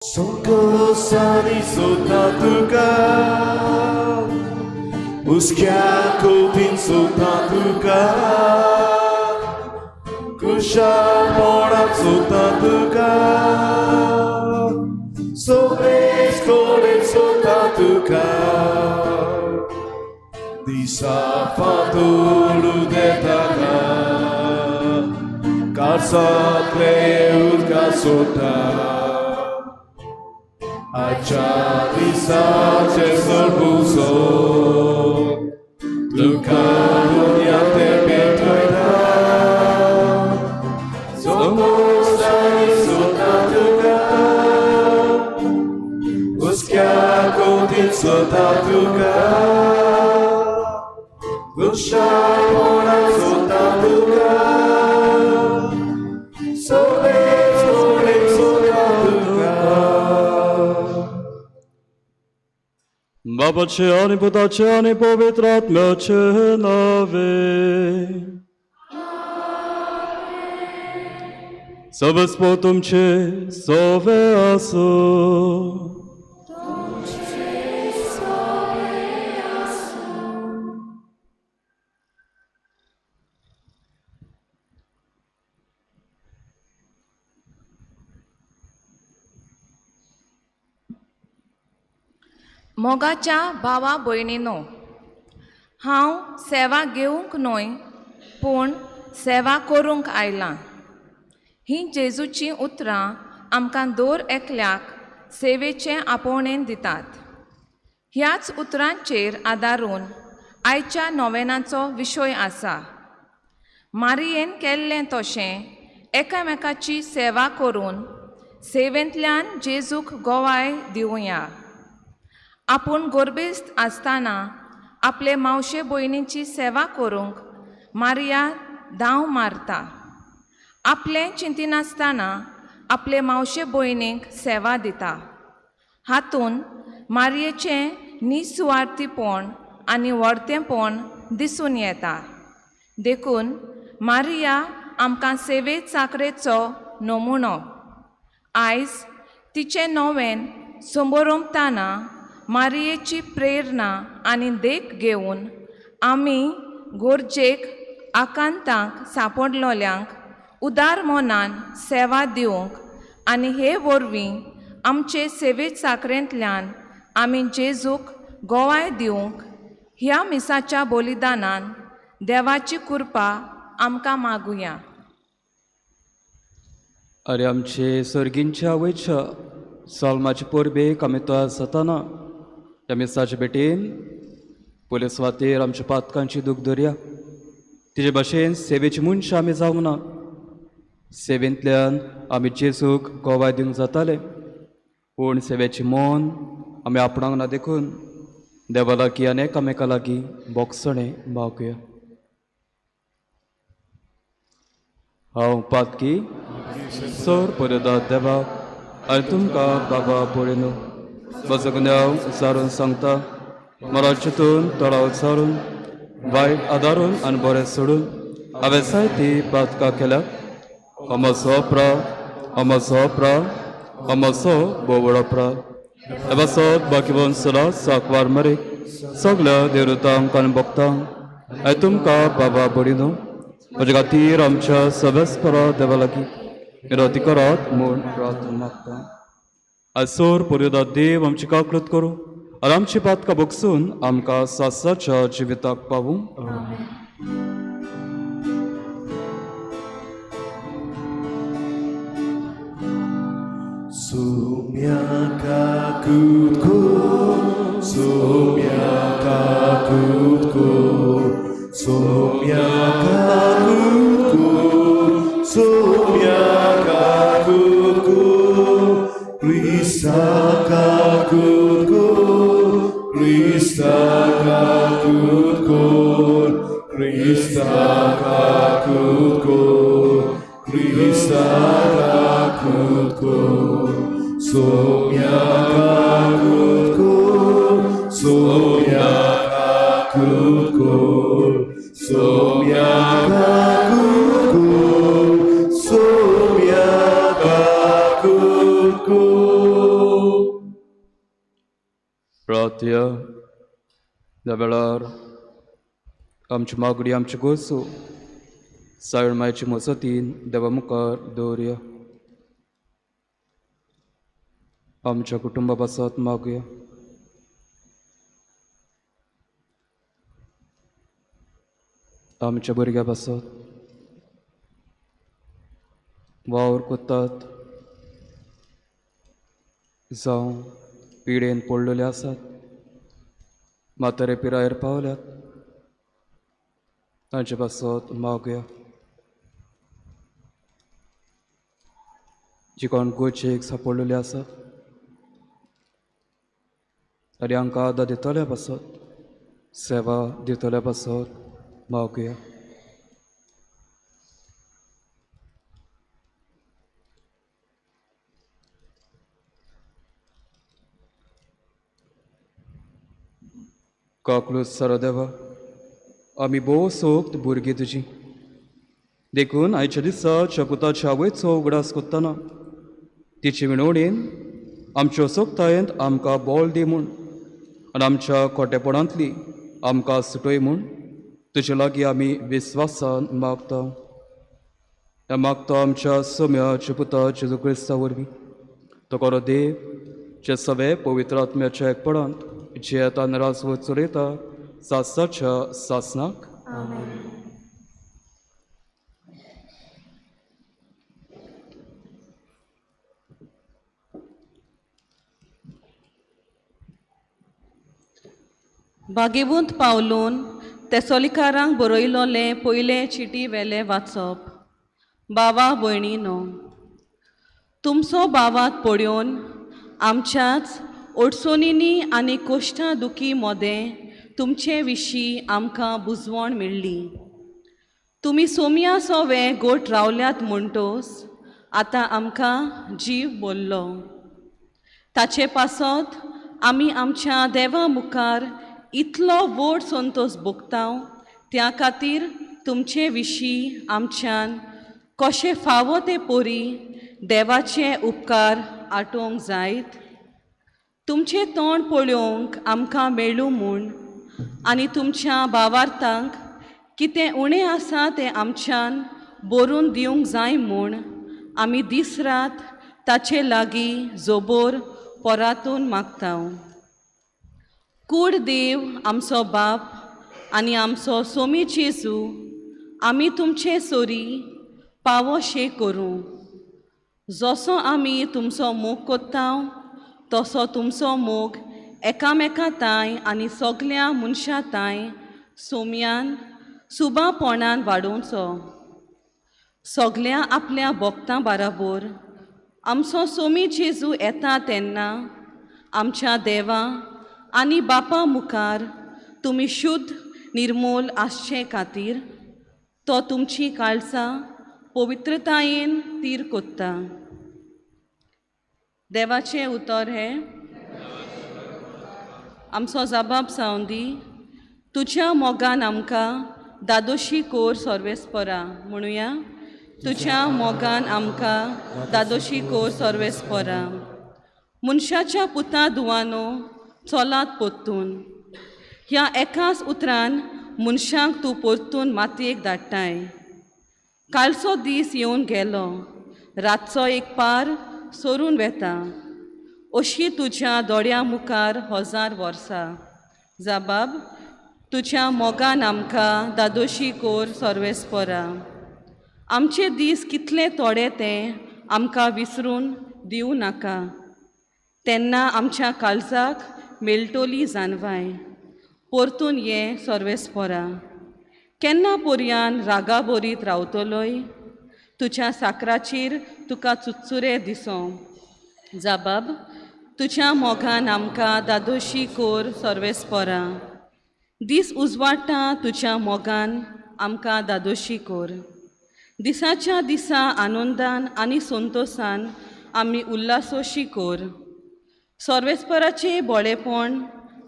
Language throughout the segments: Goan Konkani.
संकोसांनी सोदता तुका, हुसक्या कोतीन सोदता तुका, खुशालपणान सोदता तुका, सगळेच कडेन सोदता तुका. दिसा फांतोड उदेतना काळसांतले उदका सोदता, आयच्या दिसाचे सरभुसो तुका दुनिया ते भेटयता. संकोसांनी सोदता तुका, हुसक्या कोतीन सोदता तुका, खुशालपणान सोदता तुका, सगळेच कडेन सोदता तुका. बाबाचे आनी पुताचे आनी पवित्र आत्म्याचे नावे. सबस्पो तुमचे सोवे आसो. मोगाच्या भावा भयणीनो, हांव सेवा घेवंक न्हय पूण सेवा करूंक आयलां. हीं जेजूचीं उतरां आमकां दर एकल्याक सेवेचें आपोवणें दितात. ह्याच उतरांचेर आदारून आयच्या नोवेनाचो विशय आसा. मारियेन केल्लें तशें एकामेकाची सेवा करून सेवेंतल्यान जेजूक गोवाय दिवया. आपूण गोरबेस्त आसतना आपले मावशे भयणीची सेवा करूंक मारिया धांव मारता. आपलें चिंतिनासतना आपले मावशे भयणीक सेवा दिता. हातून मारयेचें निसुवार्थीपण आनी व्हडतेंपण दिसून येता. देखून मारिया आमकां सेवे चाकरेचो नमुनो. आयज तिचें नोवेन संबरोमताना मारियेची प्रेरणा आनी देख घेवन आमी गरजेक आकांताक सांपडलोल्यांक उदार मनान सेवा दिवंक आनी हे वरवीं आमचे सेवे चाकरेंतल्यान आमी जेजूक गोवाय दिवंक ह्या मिसाच्या बलिदानान देवाची कृपा आमकां मागुया. अरे आमचे सर्गींच्या आवयच्या सल्माचे परबेक आमी तयार जाताना ह्या मिसाचे भेटेन पयले सुवातेर आमच्या पातकांची दूख धरया. तिजे भाशेन सेवेची मनशां आमी जावंक ना. सेवेंतल्यान आमी जेजूक गोवाय दिवंक जाताले, पूण सेवेचें मन आमी आपणाक ना. देखून देवा लागीं आनी एकामेका लागीं बोगसणें मागुया. हांव पातकी सर परदा देवा आनी तुमकां बाबा पळयनु म्हजो गुन्यांव उचारून सांगता. मला चिंतून तळाव उचारून वायट आदारून आनी बरें सोडून हांवें जायती पातकां केल्या. हो म्हजो अपराध, हो म्हजो अपराध, हो म्हजो बोवळ अपराध. हे पासत बाकीवन सदांच साकवार मरे सगल्या देवतांक आनी भक्तांक आनी तुमकां बाबा बडिनो म्हजे खातीर आमच्या सवेस्परा देवा लागीं विनवती करात म्हूण प्रार्थना मागता. आयसोर पर्यदा देव आमची काकळत करूं आनी आमची पातकां भोगसून आमकां सासाच्या जिविताक पावूं. Sumyakakutku, sumyakakutku, sumyakakutku, sumyakakutku, Kristakakutku, Kristakakutku, Kristakakutku, Kristakakutku, sumyakakutku, sumyakakutku, sumyakakutku, sumyakakutku. प्रार्थया ह्या वेळार आमची मागणी आमची गोसो सायळ मायचे मजतीन देवा मुखार दवरया. आमच्या कुटुंबा पासत मागया. आमच्या भुरग्यां पासत वावर कोतात जावं पिडेन पडलेले आसात, म्हातारे पिरायेर पावल्यात, तांचे पासत मागया. जी कोण गोचेक सापडलेले आसात आनी हांकां आदार दितल्या पासत, सेवा दितल्या पासत मागया. काकलूस सरो देवा, आमी भोव सोक्त भुरगीं तुजी, देखून आयच्या दिसा पुताच्या आवयचो उगडास कोत्तना तिचे विणवणेन आमच्या सोक्तायेंत आमकां बोल दी म्हूण आनी आमच्या खोटेपणांतली आमकां सुटय म्हूण तुजे लागीं आमी विस्वासान मागता. ह्या मागता आमच्या सोम्याच्या पुता जेजू क्रिस्ता वरवीं. तो खरो देव जे सगळे पवित्र आत्म्याच्या एकपणांत जियेता राजवट चलयता सासणाच्या सासणाक. बागेवूंत पावलून तेसोलिकारांक बरयलोलें पयलें चिटी वेलें वाचप. बाबा भयणीनो, तुमचो बावात पळोवन आमच्याच अडचणींनी आनी कोश्टां दुखी मोदें तुमचे विशीं आमकां बुजवण मेळ्ळी. तुमी सोमया सोवे गोट रावल्यात म्हणटोस आतां आमकां जीव बोल्लो. ताचे पासत आमी आमच्या देवा मुखार इतलो व्हड संतोश भोगता, त्या खातीर तुमचे विशीं आमच्यान कशें फावो ते पोरी देवाचे उपकार आटोवंक जायत. तुमचें तोंड पळोवंक आमकां मेळूं म्हूण आनी तुमच्या भावार्थांक कितें उणें आसा तें आमच्यान बरोवन दिवंक जाय म्हूण आमी दीस रात ताचे लागीं जोबोर परातून मागता. कूड देव आमचो बाप आनी आमचो सोमी जेजू आमी तुमचे सोरी पावोशे करूं. जसो आमी तुमचो मोग कोत्ता तसो तुमचो मोग एकामेका तांय आनी सगल्या मनशां तांय सोम्यान सुबापणान वाडोवचो. सगल्या आपल्या भक्तां बाराबोर आमचो सोमी जेजू येता तेन्ना आमच्या देवा आनी बापा मुखार तुमी शुद्ध निर्मूल आसचे खातीर तो तुमची काळसां पवित्रतायेन तीर कोत्ता. देवाचें उतर हें. आमचो जबाब जावन दी, तुज्या मोगान आमकां दादोशी कोर सर्वेस्परा म्हणुया. तुज्या मोगान आमकां दादोशी कोर सर्वेस्परा. मनशाच्या पुता दुवानो चलात परतून. ह्या एकाच उतरान मनशांक तूं परतून मातयेक धाडटाय. कालचो दीस येवन गेलो, रातचो एक पार सरून वेता, अशी तुज्या दोळ्या मुखार हजार वर्सां. जबाब, तुज्या मोगान आमकां दादोशी कोर सर्वेस्परा. आमचे दीस कितले थोडे ते आमकां विसरून दिवं नाका, तेन्ना आमच्या काळजाक मेळटली जानवाय. परतून ये सर्वेस्परा. केन्ना पर्यान रागा बरीत रावतलोय, तुज्या साकराचेर तुका चुचुरे दिसो. जबाब, तुज्या मोगान आमकां दादोशी कोर सर्वेस्परा. दीस उजवाडटा तुज्या मोगान आमकां दादोशी कोर. दिसाच्या दिसा आनंदान आनी संतोसान आमी उल्हासोशी कोर. सर्वेस्पराचें बळेपण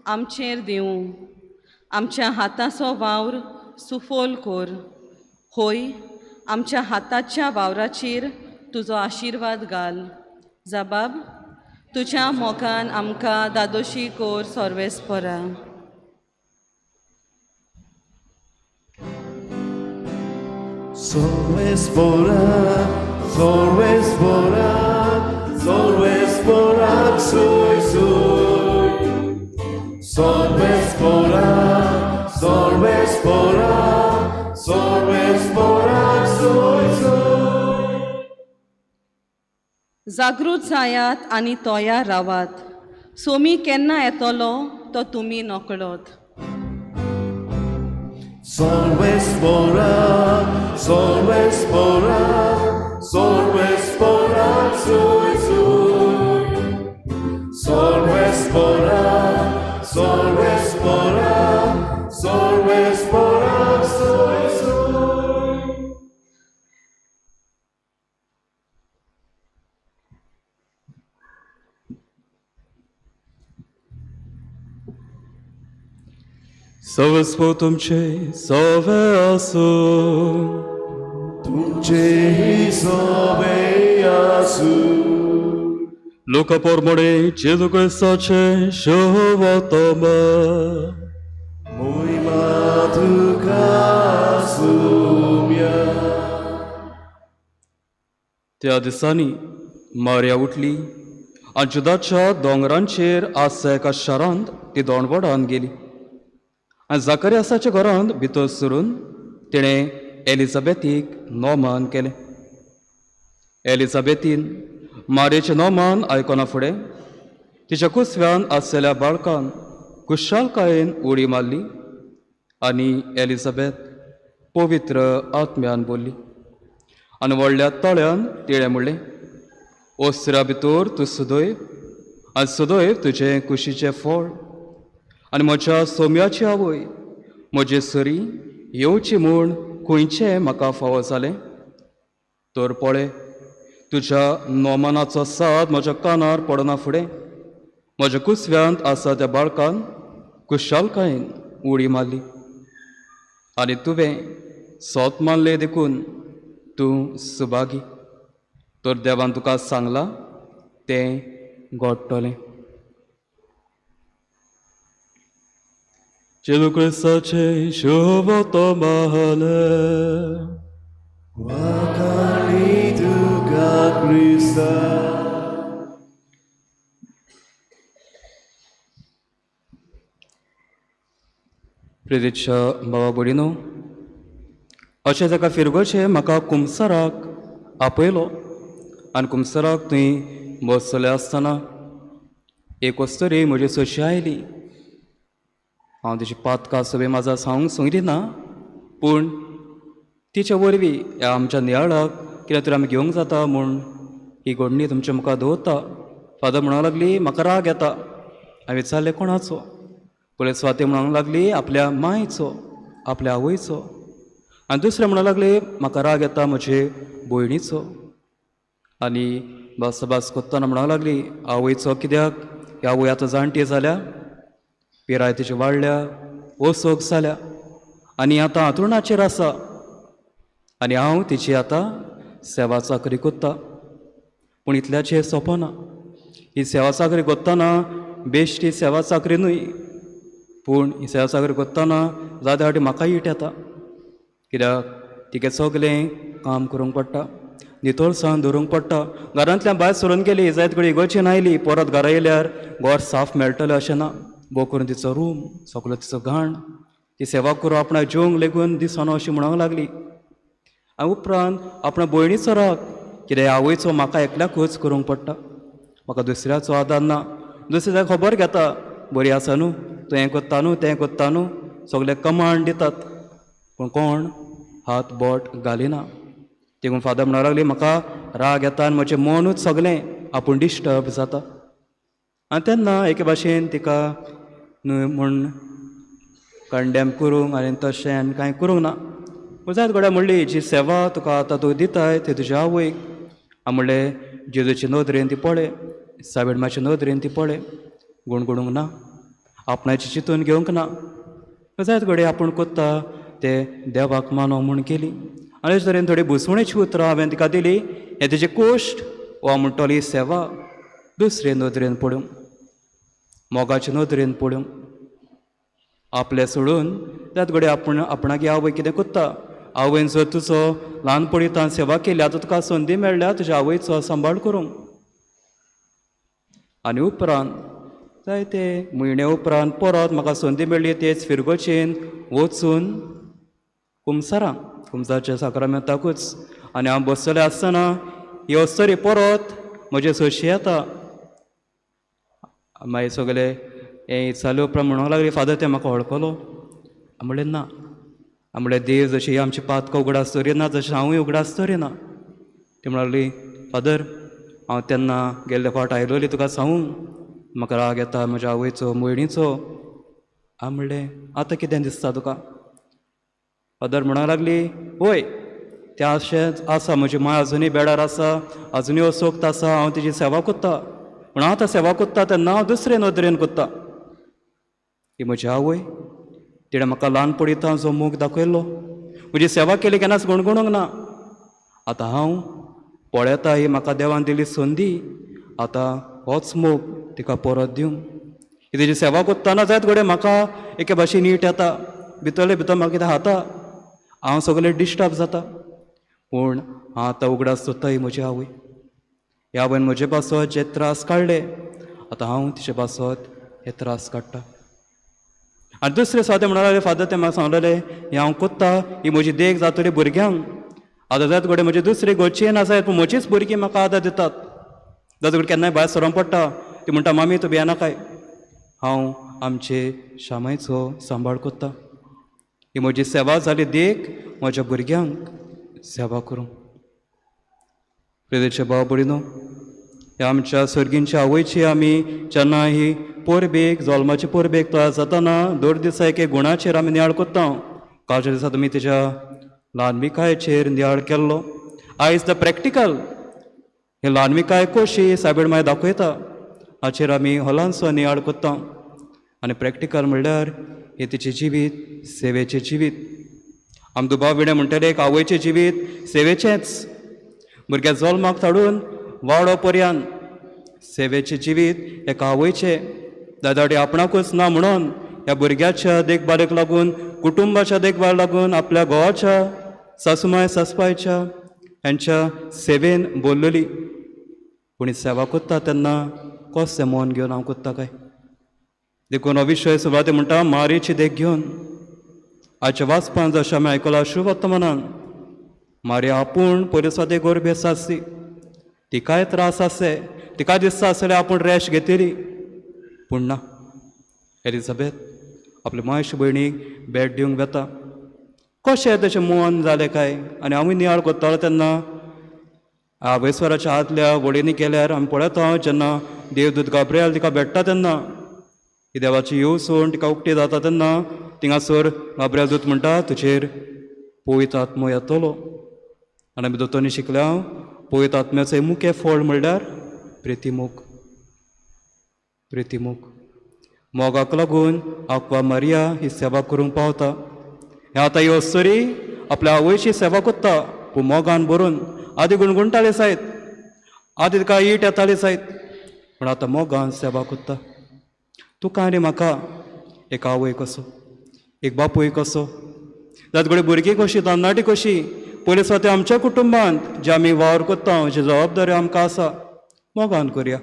आमचेर दिवं, आमच्या हाताचो वावर सुफोल कोर. होय, आमच्या हाताच्या वावराचेर तुजो आशिर्वाद घाल. जबाब, तुज्या मोगान आमकां दादोशी कोर सर्वेस्परा. Sorvespora, sorvespora, sorvespora, sui sui. Sorvespora, sorvespora, sorvespora, sui sui. जागृत जायात आनी तयार रावात. सोमी केन्ना येतलो तो तुमी नकळत. Sorvespora, sorvespora, sorvespora, sui sui. Sorvespora, sorvespora, sorvespora, sui sui. सवस्पो तुमचे सवे आसूं. तुमचे सोवे आसूं. लुका पोरमोडे जेजू क्रिस्ताचे शोभतम. मोहिमा तुका सुम्या. त्या दिसांनी मार्या उठली आनी जुदाच्या दोंगरांचेर आसा एका शारांत ती दोंडवडान गेली आनी जाकरियासाच्या घरांत भितर सरून तिणें एलिझाबेथीक नोमान केलें. एलिझाबेथीन मारयेचें नोमान आयकना फुडें तिच्या कुसव्यान आसलेल्या बाळकान खुशालकायेन उडी मारली आनी एलिझाबेथ पवित्र आत्म्यान बोल्ली आनी व्हडल्या तळ्यान तिणें म्हणलें, ओसऱ्या भितर तूं सुदैव आनी सुदैव तुजें कुशीचें फळ आनी म्हज्या सोम्याची आवय म्हजे सरी येवची म्हूण खंयचें म्हाका फावो जालें. तर पळय तुज्या नोमानाचो साद म्हज्या कानार पडना फुडें म्हज्या कुसव्यांत आसा त्या बाळकान खुशालकायेन उडी मारली आनी तुवें सोत मानलें देखून तूं सुभागी. तर देवान तुका सांगलां तें घडटलें. जेजू क्रिस्ताचें शोभतमालें. वाखाणी तुका क्रिस्ता. प्रेरितच्या बाबा भयणीनो, अशें ताका फिरगोचें म्हाका कुमसराक आपयलो आनी कुमसराक थंय बसले आसतना एक वस्तरी म्हजी सोशी आयली. हांव तिची पातकां सगळीं म्हाजा सांगूंक सोयरी ना, पूण तिचे वरवीं ह्या आमच्या नियाळाक कितें तरी आमी घेवंक जाता म्हूण ही घडणी तुमच्या मुखार दवरता. फादर म्हणूंक लागली म्हाका राग येता. हांवें विचारलें कोणाचो? पयले स्वाती म्हणूंक लागली आपल्या मायचो, आपल्या आवयचो. आनी दुसरें म्हणूंक लागली म्हाका राग येता म्हजे भयणीचो. आनी भासाभास करतना म्हणूंक लागली आवयचो कित्याक ही आवय आतां जाणटी जाल्या, पिराय तिची वाडल्या, ओसोक जाल्या आनी आतां हांतरुणाचेर आसा आनी हांव तिची आतां सेवा चाकरी करता. पूण इतल्याचेर सोंपना. ही सेवा चाकरी करतना बेश्टी सेवा चाकरी न्हय, पूण ही सेवा चाकरी करतना जायते फावटी म्हाका हीट येता कित्याक तिका सगलें काम करूंक पडटा, नितळसाण दवरूंक पडटा. घरांतल्यान भायर सरून गेली जायत कडेन इगर्जेन आयली, परत घरा येयल्यार घर साफ मेळटलें अशें ना. भोव करून तिचो रूम सगलो तिचो घाण, ती सेवा करून आपणाक जेवंक लेगून दिसना अशी म्हणूंक लागली. आनी उपरांत आपणा भयणीचो राग कित्याक आवयचो म्हाका एकल्याकूच करूंक पडटा, म्हाका दुसऱ्याचो आदार ना. दुसऱ्या खबर घेता बरी आसा न्हू, तूं हें करता न्हू, तें करता न्हू, सगळे कमांड दितात पूण कोण हात बोट घालिना. देखून फादर म्हणूंक लागली म्हाका राग येता आनी म्हजें मनूच सगळें आपूण डिस्टर्ब जाता. आनी तेन्ना एके भाशेन तिका न्हय म्हूण कंडेम करूंक आनी तशें आनी कांय करूंक ना. पूण जायत घड्या म्हणली जी सेवा तुका आतां तूं दिताय ती तुज्या आवयक. हांवें म्हणलें जेजूचे नदरेन ती पळय, सायबीण नदरेन ती पळय, गुणगुणूंक ना, आपणाचें चिंतून घेवंक ना. जायत घडये आपूण करता तें देवाक मानो म्हूण केली. आनी अशे तरेन थोडी बुसवणेची उतरां हांवें तिका दिली. हें तिजें कोश्ट वा म्हणटली सेवा. दुसरे नदरेन पळोवंक, मोगाचे नदरेन पळोवंक. आपलें सोडून त्यात घडये आपूण आपणागे आवय कितें कोत्ता. आवयन जर तुजो ल्हानपणींत सेवा केली, आतां तुका संदी मेळ्ळ्या तुज्या आवयचो सांबाळ करूंक. आनी उपरांत जायते म्हयने उपरांत परत म्हाका संदी मेळ्ळी तेच फिरगोचेन वचून कुमसारां, कुमसारच्या साक्रामेंताकूच. आनी हांव बसतलें आसतना ही अस्तरी परत म्हजे सोशी येता. मागीर सगळे हें चालू उपरांत म्हणूंक लागली, फादर तें म्हाका वळखलो? हांवें म्हणलें ना. हांवें म्हणलें देव जशी आमची पातकां उगडास दवरिना तशें हांवूय उगडास दवरिना. ती म्हणूंक लागली, फादर हांव तेन्ना गेल्ले फावट आयलोली तुका सांगूंक, म्हाका राग येता म्हज्या आवयचो, भयणीचो. हांवें म्हणलें आतां कितें दिसता तुका? फादर म्हणूंक लागली, वय तें अशेंच आसा, म्हजी मांय अजुनूय बेडार आसा, अजुनूय असोक्त आसा, हांव तिजी सेवा कोत्ता, पूण हांव आतां सेवा कोत्ता तेन्ना हांव दुसरे नदरेन कोत्ता. ही म्हजी आवय, तिणें म्हाका ल्हानपणींत जो मोग दाखयलो, म्हजी सेवा केली, केन्नाच गुणगुणूंक ना. आतां हांव पळयता ही म्हाका देवान दिली संदी, आतां होच मोग तिका परत दिवंक. ही तिजी सेवा कोत्ताना जायत घडये म्हाका एके भाशेन नीट येता, भितरले भितर म्हाका कितें खाता, हांव सगळें डिस्टर्ब जाता. पूण हांव आतां उगडास सोदता ही म्हजी आवय, ह्या आवयन म्हजे पासत जे त्रास काडले, आतां हांव तिचे पासत हे त्रास काडटा. आनी दुसरें सादें म्हणूंक लागलें, फादर तें म्हाका सांगलेलें हें हांव कोत्ता, ही म्हजी देख जातली भुरग्यांक. आतां जायत घडये म्हजी दुसरी घरची ना जायत, पूण म्हजीच भुरगीं म्हाका आदार दितात. जात घडये केन्नाय भायर सरोंक पडटा, ती म्हणटा मामी तूं भियेनाकाय, हांव आमचे शामायचो सांबाळ कोत्ता. ही म्हजी सेवा जाली देख म्हज्या भुरग्यांक सेवा करूंक. प्रेरीचे भाव भयणीनो, ह्या आमच्या सर्गींच्या आवयची आमी जेन्ना ही परबेक, जल्माचे परबेक तयार जाताना दर दिसा एक एक गुणाचेर आमी नियाळ कोत्ता. कालच्या दिसा तुमी तिच्या ल्हानविकायेचेर नियाळ केल्लो. आयज the practical ही ल्हानविकाय कशी सायबीण माय दाखयता हाचेर आमी होलांचो नियाळ कोत्ता. आनी प्रॅक्टिकल म्हणल्यार हें तिचें जिवीत सेवेचें जिवीत. आमी दुबाव विणें म्हणटले एक आवयचें जिवीत सेवेचेंच, भुरग्या जल्माक धाडून वाडो पर्यंत सेवेचें जिवीत एका आवयचें. दादाडी आपणाकूच ना म्हणून ह्या भुरग्याच्या देखभालेक लागून, कुटुंबाच्या देखभाल लागून, आपल्या घोवाच्या, सासुमाय सासपायच्या हेंच्या सेवेन बोल्लोली. पूण सेवा कोत्ता तेन्ना कसलें मन घेवन हांव कोत्ता काय? देखून हो विशय सुरवाते म्हणटा मारीची देख घेवन. आयच्या वाचपान जशें आमी आयकलां शुभवर्तमानान, मारी आपूण पयले सुवाते गोरबेस आसली, तिकाय त्रास आसले, तिका दिसता आसलें आपूण रेश घेतली, पूण ना. एलिझाबेथ आपले मायश भयणीक भेट दिवंक वेता. कशें तशें मन जालें काय? आनी हांवूय नियाळ कोत्तालो तेन्ना आवयस्वराच्या हातल्या वडीनी केल्यार आमी पळयता जेन्ना देवदूत गाब्रियल तिका भेट्टा तेन्ना ही देवाची येवजण तिका उक्ती जाता तेन्ना थिंगासर गाब्रियल दूत म्हणटा तुजेर पवित्र आत्मो येतलो. आनी आमी दोतोरनी शिकल्या पवित्र आत्म्याचें मुखेल फळ म्हणल्यार प्रितीमोग. प्रितीमोग मोगाक लागून आक्वा मारिया ही सेवा करूंक पावता. हें आतां ही अस्तुरी आपल्या आवयची सेवा कोत्ता पूण मोगान भरून. आदी गुणगुणटाले जायत, आदी तिका ईट येताली जायत, पूण आतां मोगान सेवा कोत्ता. तुका आनी म्हाका एक आवय कसो, एक बापूय कसो, जात घडये भुरगीं कशीं, तरणाटीं कशीं, पयले सुवाते आमच्या कुटुंबांत जे आमी वावर कोत्ता, जे जबाबदारी आमकां आसा, मोगान करया,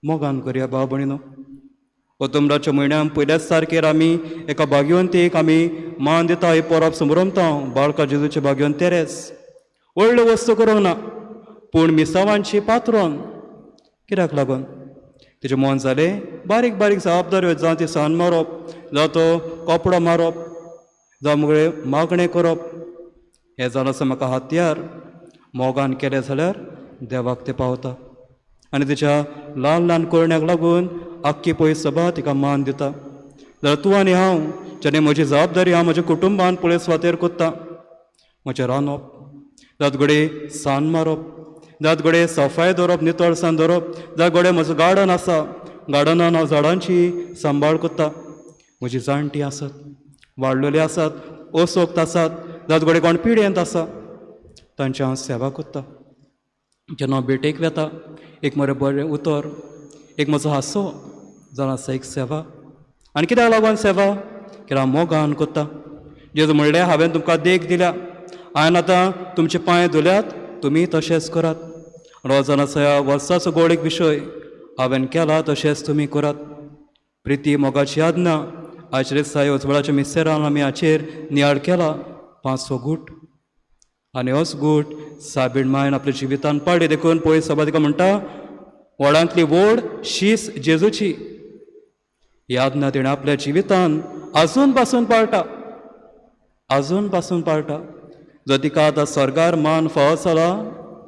मोगान करया भाव भयणीनो. ऑक्टोबराच्या म्हयन्यान पयल्याच तारखेर आमी एका भाग्यवंतीक आमी मान दिता, ही परब समरमता, बाळका जेजूचे भाग्यवंत तेरेस. व्हडल्यो वस्तू करूंक ना, पूण मिसावांची पात्रोन कित्याक लागून तिचें मन जालें बारीक बारीक जबाबदाऱ्यो, जावं ती सान मारप, जावं तो कपडो मारप, जावं मुगे मागणें करप, हें जावन आसा म्हाका हत्यार. मोगान केलें जाल्यार देवाक तें पावता. आनी तिच्या ल्हान ल्हान करण्याक लागून आख्खी पळय सभा तिका मान दिता. जाल्यार तूं आनी हांव जेणे म्हजी जबाबदारी हांव म्हज्या कुटुंबान पळय सुवातेर कोत्ता, म्हजें रांदप, जात घडये सान मारप, जात घडये सफाय दवरप, नितळसाण दवरप, जात घडये म्हजो गार्डन आसा, गार्डनान हांव झाडांची सांबाळ कोत्ता. म्हजी जाणटी आसात, वाडलेली आसात, असोक्त आसात, जात घडये कोण पिड्येंत आसा, तांची हांव सेवा कोत्ता. जेन्ना हांव भेटेक वेता एक मरे बरें उतर, एक म्हजो हांसो जावन आसा एक सेवा. आनी कित्याक लागून सेवा? कित्याक मोगान करता. जेजू म्हणलें हांवें तुमकां देख दिल्या, हांवें आतां तुमचे पांय धुल्यात, तुमी तशेंच करात. रोजान आसा ह्या वर्साचो गोड एक विशय, हांवें केला तशेंच तुमी करात. प्रिती मोगाची याद ना आयच्या दिसा उजवाडाच्या मिस्तेरान आमी हाचेर नियाळ केला. पांचवो गूट आनी होच गूट सायबीण मायन आपल्या जिवितान पाळ्ळी. देखून पळय सभा तिका म्हणटा व्हडांतली व्हड शीस जेजूची याद ना तिणें आपल्या जिवितान आजून पासून पाळटा, आजून पासून पाळटा. जर तिका आतां स्वर्गार मान फावो जाला,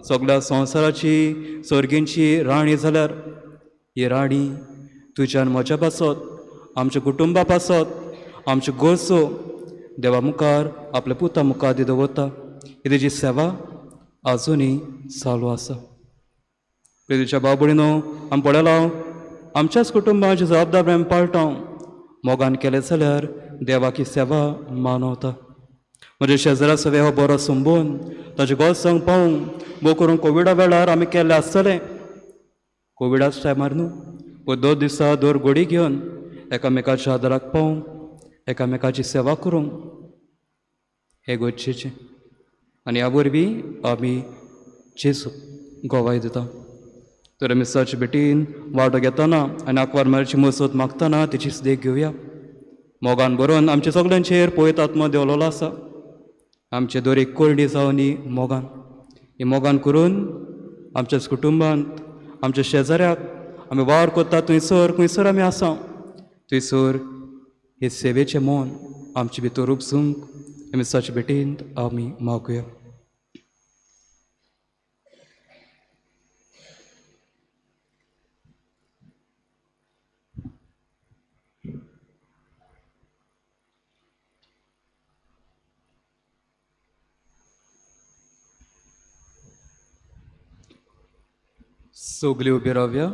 सगळ्या संवसाराची सर्गींची राणी जाल्यार ही राणी तुज्यान म्हज्या पासत, आमच्या कुटुंबा पासत, आमच्यो गरजो देवा मुखार आपल्या पुता मुखार ती दवरता. ही तेजी सेवा आजुनूय चालू आसा. प्रितीच्या भाव भयणीनो, आमी पळयलां आमच्याच कुटुंबाची जबाबदारी आमी पाळटा. मोगान केलें जाल्यार देवाक ही सेवा मानवता. म्हज्या शेजरा सगळे हो बरो संबंद ताचे गोरसांक पावूंक भोव करून कोविडा वेळार आमी केल्लें आसतलें. कोविडाच टायमार न्हू, पूण दर दिसा दर घोडी घेवन एकामेकाच्या आदाराक पावूंक, एकामेकाची सेवा करूंक हें गरजेचें. आनी ह्या वरवीं आमी जेजू गवाय दिता. तर मिसाचे भेटीन वांटो घेतना आनी आंकवार मारीची मजत मागतना तिचीच देख घेवया. मोगान बरोवन आमच्या सगल्यांचेर पळयत आत्मो देंवलोलो आसा. आमचे दर एक करणी जावन ही मोगान, ही मोगान करून आमच्याच कुटुंबांत, आमच्या शेजाऱ्याक आमी वावर करता थंयसर खंयसर आमी आसा थंयसर हे सेवेचें मन आमचे भितर उपसूंक मिसाचे भेटींत आमी मागुया. सगळीं उबी रावया.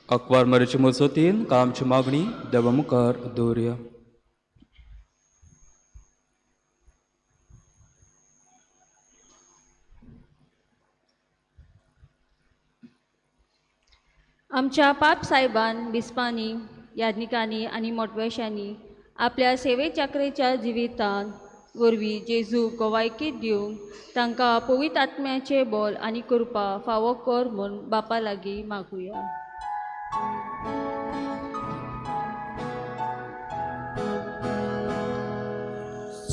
आंकवार मारीचे मजतीन आमची मागणी देवा मुखार दवरुया. आमच्या पाप सायबान, बिस्पांनी, याज्ञिकांनी आनी मोटवेशांनी आपल्या सेवेचाकरेच्या जिवितान वरवीं जेजू गवायकी दिवंक तांकां पवित्र आत्म्याचें बोल आनी कृपा फावो कर म्हूण बापा लागीं मागुया.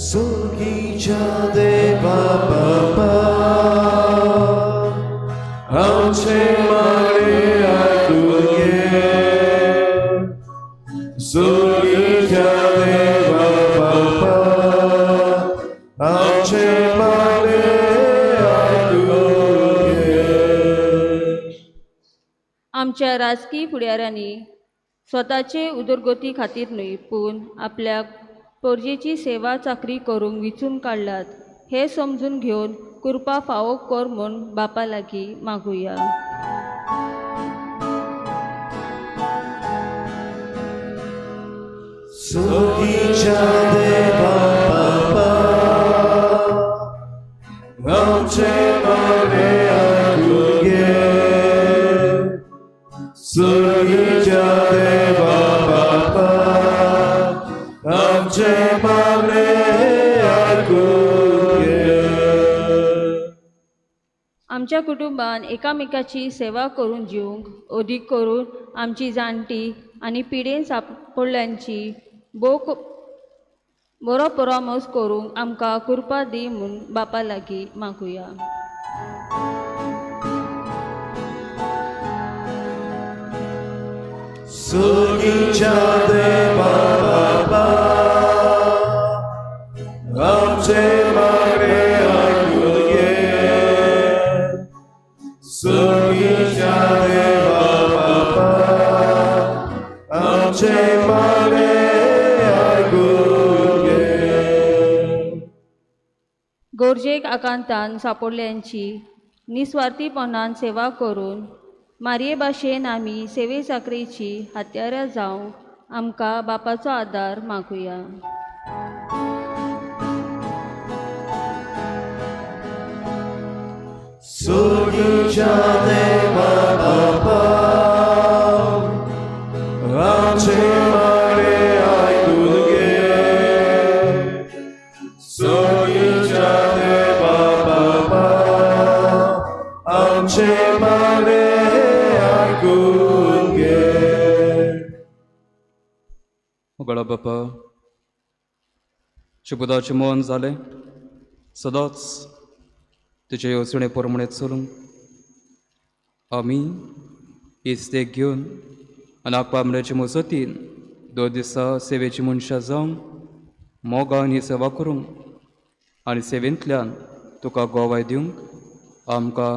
सुगीच्या देवा बापा, आमचें मागणें आयकून घे. सुगीच्या देवा बापा, आमचें मागणें आयकून घे. आमच्या राजकीय फुडाऱ्यांनी स्वताचे उदरगती खातीर न्हय पूण आपल्या परजेची सेवा चाकरी करूंक विचून काडल्यात हें समजून घेवन कृपा फावो कर म्हूण बापा लागीं मागुया. सुगीच्या देवा बापा, आमचें मागणें आयकून घे. सुगीच्या देवा बापा, आमचें मागणें आयकून घे. आमच्या कुटुंबान एकामेकाची सेवा करून जिवंक अदीक करून आमची जाणटी आनी पिडेन सापडल्यांची भोव बरो परामर्श करूंक आमकां कृपा दी म्हूण बापा लागीं मागुया. सुगीच्या देवा बापा, आमचें मागणें आयकून घे. सुगीच्या देवा बापा, आमचें मागणें आयकून घे. गरजेक आकांतान सापडल्यांची निस्वार्थीपणान सेवा करून मारये भाशेन आमी सेवे चाकरेची हत्यारां जावंक आमकां बापाचो आदार मागुया. सुगीच्या देवा बापा, गळा बापा शुभदाचें मन जालें सदांच तुजे येवजणे प्रमाणे चलूंक आमी इस्तेक घेवन आनी आपआमड्याचे मजतीन दोन दिसा सेवेची मनशां जावंक मोगान ही सेवा करूंक आनी सेवेंतल्यान तुका गोवाय दिवंक आमकां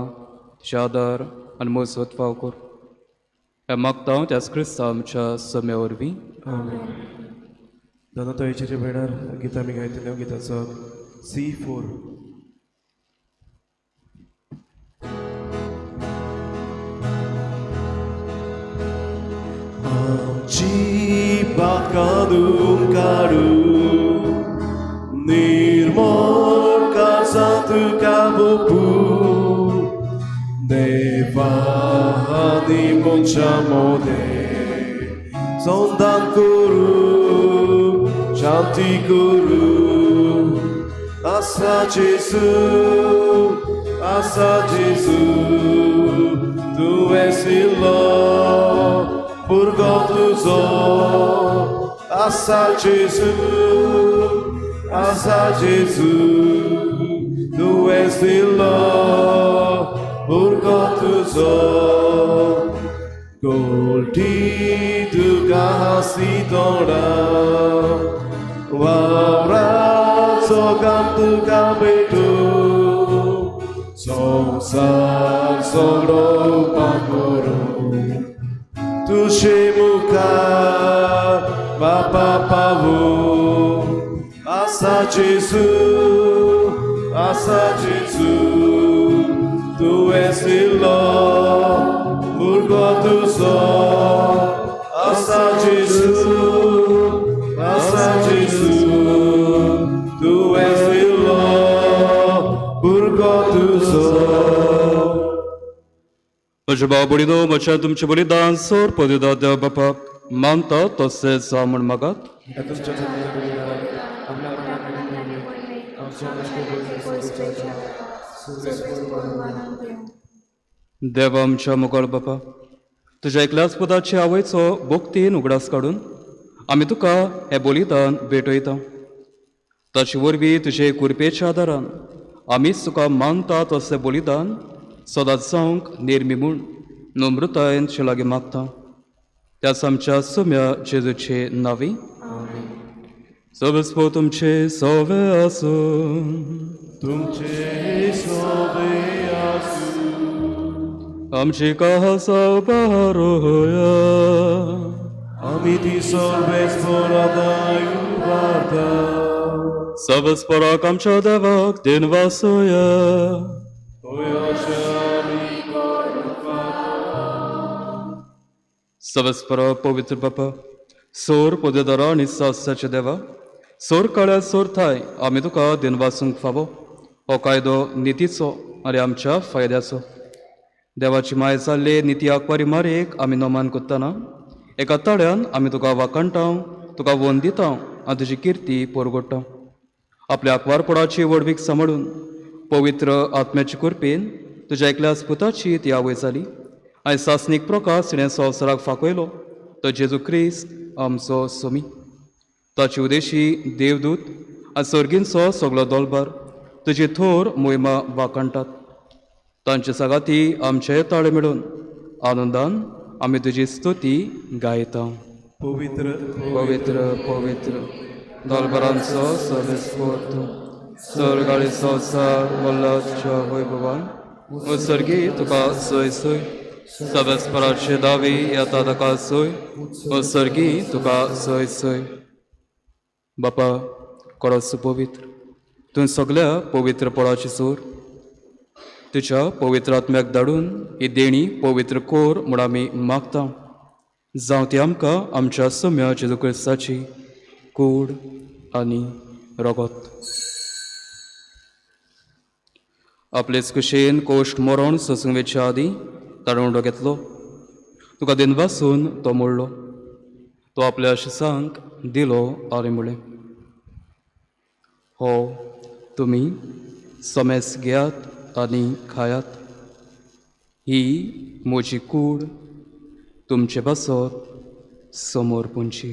तुज्या आदार आनी मजत फाव कर. हें मागता हांव त्याच क्रिस्तांव आमच्या सम्या वरवीं. दादा वेळार गीतां आमी गायतले. गिताचो C4. आमची बाकादून काडू निर्मळ काळजां तुका बोपू देवा आनी मनशां मोदें संदान करूं शांती करूं. आसा जेजू, आसा जेजू, तुवें सिलो भुरगो तुजो. आसा जेजू, आसा जेजू, तुवें सिलो भुरगो तुजो. गोल्टी तुका हांसी तोंडा वावराचो काम तुका भेटू संवसार सगळो पांगरून तुजे मुखार बापा पावू. आसा जेजू, आसा जेजू, तुवें सिलो भुरगो तुजो. आसा जेजू, आसा जेजू, तुवें सिलो भुरगो तुजो. म्हज्या भाव भयणीनो, म्हज्या तुमचें बलिदान सोर पदिदा देव बापाक मानता तशेंच जावं म्हूण मागात. देवा आमच्या मोगाळ बापा, तुज्या एकल्याच पुताचे आवयचो भक्तीन उगडास काडून आमी तुका हें बलिदान भेटयता. ताचे वरवीं तुजे कृपेच्या आदारान आमीच तुका मानता तशें बलिदान सदांच जावंक निर्मी म्हूण नम्रतायेन तुजे लागीं मागता. त्याच आमच्या सुम्या जेजूचे नांवी. सवेस्पो तुमचे सोवे आसूं. तुमचे सोबे आसूं. आमची कहासा बारोया. आमी ती सर्वेस्परादाय उबारता. सवेस्पराक आमच्या देवाक दिनवासोया. सवेस्परा पवित्र बापा, सोर पदेदारा आनी सासाच्या देवा, सोर काळ्या सोर थाय आमी तुका दिनवासूंक फावो. हो कायदो नितीचो आनी आमच्या फायद्याचो. देवाची माय जाल्ले निती आकवारी मारेक आमी नमान करतना एका ताळ्यान आमी तुका वाखाणटा, तुका वंदिता आनी तुजी किर्ती परगोडटा. आपल्या आकवारपणाची व्हडवीक सांबाळून पवित्र आत्म्याचे कृपेन तुज्या एकल्याच पुताची ती आवय जाली आनी सासणीक प्रकाश तिणें संवसाराक फांकयलो तो जेजू क्रिस्त आमचो सोमी. ताचे उदेशी देवदूत आनी सर्गींचो सगलो दोलबार तुजी थोर मोहिमा वाखाणटात. तांचे सागाती आमचे ताळे मेळून आनंदान आमी तुजी स्तुती गायता. पवित्र पवित्र पवित्र दलबरांचो सर्वेस्पोर्त, सर्ग आनी संवसार वल्लाच्या वैभवान उत्सर्गी तुका सोय सोय. सवेस्पराचे दावी येता ताका सोय, उत्सर्गी तुका सोय सोय. बापा कोडोस पवित्र, तूं सगल्या पवित्रपणाची सोर, तुज्या पवित्र आत्म्याक धाडून ही देणी पवित्र कोर म्हूण आमी मागता. जावं ती आमकां आमच्या सम्या जेजू क्रिस्ताची कूड आनी रगत. आपलेच कुशेन कोश्ट मरण सोसूंक वेच्या आदीं ताणें उंडो घेतलो, तुका दिनवासून तो मोडलो, तो आपल्या शिसांक दिलो आनी म्हणलें, हो तुमी समेस घेयात आनी खायात, ही म्हजी कूड तुमचे पासत समोर पुंची.